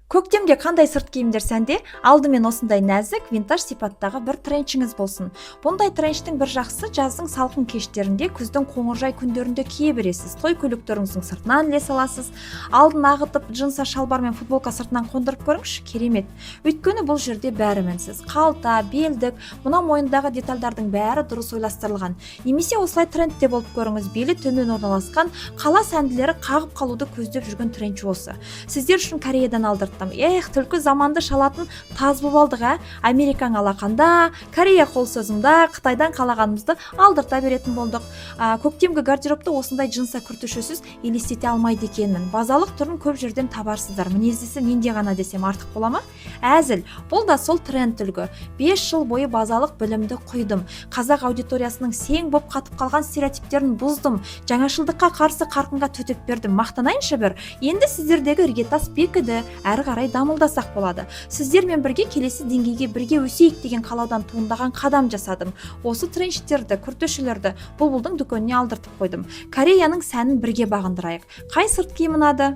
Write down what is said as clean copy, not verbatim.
Көктемде қандай сырт киімдер сәнде? Алдымен осындай нәзік, винтаж сипаттағы бір тренчіңіз болсын. Бұндай тренчтің бір жақсысы: жаздың салқын кештерінде, күздің қоңыржай күндерінде кие бересіз. Той көйлектеріңіздің сыртынан іле саласыз. Алдын ағытып, джинса шалбар мен футболка сыртынан қондырып көріңізші, керемет. Өйткені бұл жерде бәрі мінсіз: қалта, белдік, мына мойындағы детальдардың бәрі дұрыс ойластырылған. Немесе осылай трендте болып көріңіз. Белі төмен орналасқан, қала сәнділері қағып қалуды көздеп жүрген тренч осы. Сіздер үшін Кореядан алдырттым. Эх, түлкі заманды шалатын таз болып алдық, ә? Америкаң алақанда, Корея қол созымда, Қытайдан қалағанымызды алдырта беретін болдық. Көктемгі гардеробты осындай джинса күртешесіз елестете алмайды екенмін. Базалық түрін көп жерден табарсыздар, мінездісі менде ғана десем, артық бола ма? Әзіл, бұл да сол тренд үлгі. 5 жыл бойы базалық білімді құйдым, қазақ аудиториясының сең боп қатып қалған стереотиптерін бұздым, жаңашылдыққа қарсы қарқынға төтеп бердім. Мақтанайыншы бір. Енді сіздердегі іргетас бекіді, әрі қарай дамылдасақ болады. Сіздермен бірге келесі деңгейге бірге өсейік деген қалаудан туындаған қадам жасадым. Осы тренчтерді, күртешелерді Бұлбұлдың дүкеніне алдыртып қойдым. Кореяның сәнін бірге бағындырайық. Қай сырт киім ұнады?